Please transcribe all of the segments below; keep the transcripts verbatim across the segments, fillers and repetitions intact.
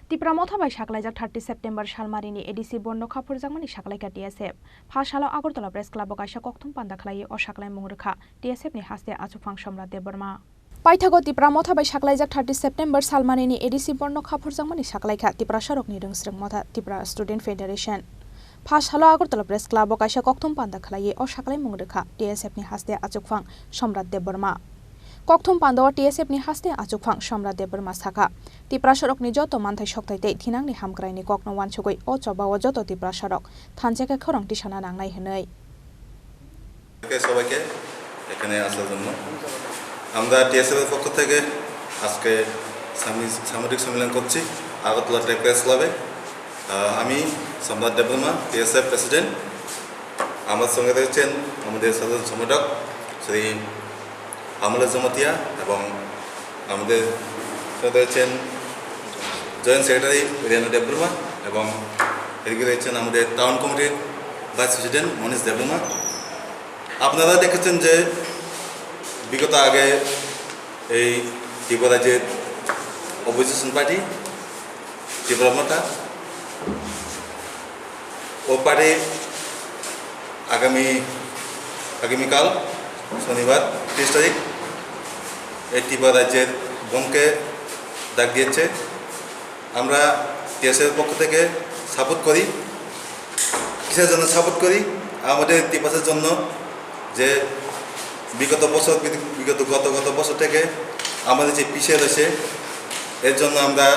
Tipra Motha bai saklaijak thirty September salmarini A D C bondo kha phurjakmani saklaikha T S F. Pha salo Agartala Press Club o kaisa kokthum panda khlaiwi o saklaimung rwkha T S F ni haste achukphang Somrat Debbarma. Paithago Tipra Motha bai saklaijak thirty September salmarini A D C bondo kha phurjakmani saklaikha Tiprasarokni Rwngsrwng Motha Tipra Student Federation. Pha salo Agartala Press Club o kaisa kokthum panda khlaiwi o saklaimung rwkha T S F ni haste achukphang Somrat Debbarma. Kokthum panda o T S F ni haste achukphang Somrat Debbarma sakha, Tiprasarokni joto manthai sokthai tei thinangni hamkraini kokno uansugwi o choba o joto Tiprasarok thansa khe khorang tisana nangnai hwnwi. সবাইকে এখানে আসার জন্য। আমরা টিএসএফ এর পক্ষ থেকে আজকে সামি-, সামরিক সম্মেলন করছি আগরতলা টেক প্রেস ক্লাবে। আহ, আমি সম্রাট দেববর্মা, টিএসএফ প্রেসিডেন্ট। আমার সঙ্গে রয়েছেন আমাদের সাধারণ সম্পাদক শ্রী আমলেশ জমাতিয়া এবং আমাদের সাথে রয়েছেন জয়েন্ট সেক্রেটারি রেণু দেববর্মা এবং এদিকে রয়েছেন আমাদের টাউন কমিটির ভাইস প্রেসিডেন্ট মনীষ দেববর্মা। আপনারা দেখেছেন যে বিগত আগে এই ত্রিপুরা রাজ্যের অপোজিশন পার্টি ত্রিপুরা মথা ও পার্টি আগামী, আগামীকাল শনিবার তিরিশ তারিখ এই ত্রিপুরা রাজ্যের বনকে ডাক দিয়েছে। আমরা টিএসএফ এর পক্ষ থেকে সাপোর্ট করি। কিসের জন্য সাপোর্ট করি? আমাদের তিপ্রাসের জন্য, যে বিগত বছর, বিগত গত গত বছর থেকে আমাদের যে পিছিয়ে রয়েছে, এর জন্য আমরা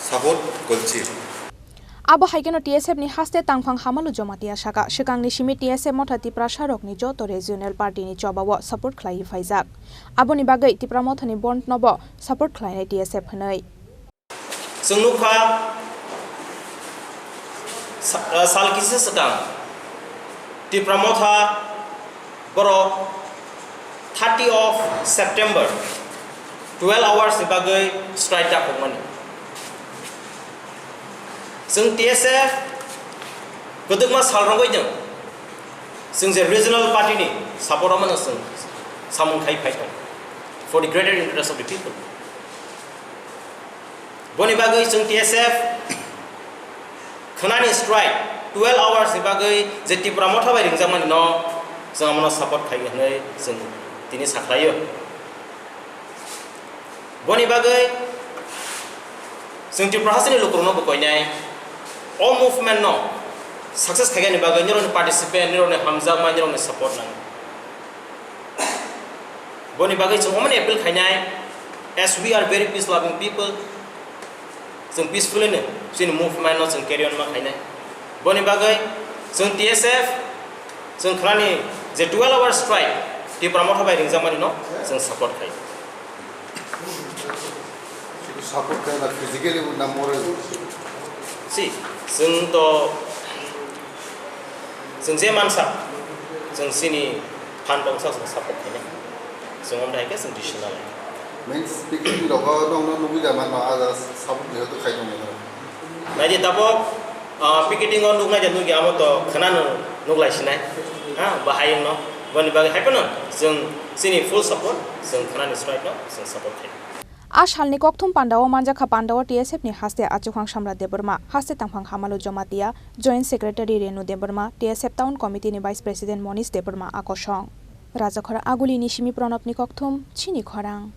সাপোর্ট করছি। Abo hai kheno T S F ni haste tangphang Hamalu Jomatia saka, swkangni simi T S F motha Tiprasarokni joto regional party ni choba o support khlaiwi phaijak. Aboni bagwi Tipra Mothani bond no bo support khlainai T S F hwnwi. Chwng nukha, sa-, ah, sal kisa swkang Tipra Motha borok thirty of September twelve hours ni bagwi strike dakhokmani. Chwng T S F kwdwkma sal rwgwi nwng chwng je regional party ni support rwmano chwng samung khai phai thang for the greater interest of the people. Boni bagwi chwng T S F khwnani strike twelve hours ni bagwi je Tipra Motha bai ringjakmani no chwng amono support khai hwnwi chwng tini sakhlaio. Boni bagwi chwng Tripura hasteni lukurokno bo koinai o movement no success khaikani bagwi nirokni participant, nirokni hamjakma, nirokni support nango. Boni bagwi chwng omoni appeal khainai, as we are very peace loving people, chwng peacefully no chini movement no chwng carry on ma khainai. Boni bagwi chwng T S F, chwng khwnani je twelve hour strike Tipra Motha bai ringjakmani no chwng support khai. Support khai na physically na moral? Si, chwng to Chwng je mansa, chwng chini phan tongsa chwng support khainai. Chwng omdai khe chwng decision nalai. Means picnic rogo nongno nugwi da manno, ada support jehetu khai tongmani. Naidi tabok, ah, picketing o nuknai de nukya amo to khwnano nuklai sinai. Ha, bahai wngno. Boni bagwi hai phano chwng chini full support, chwng khwnani strike no chwng support khai. A salni kokthum pandao manjakha pandao T S F ni haste achukphang Samrat Debbarma, haste tangphang Hamalu Jomatia, Joint Secretary Renu Debbarma, T S F Town Committee ni Vice President Monish Debbarma a kosong. Rajakhora Aguli ni simi Pranab ni kokthum, chini khorang.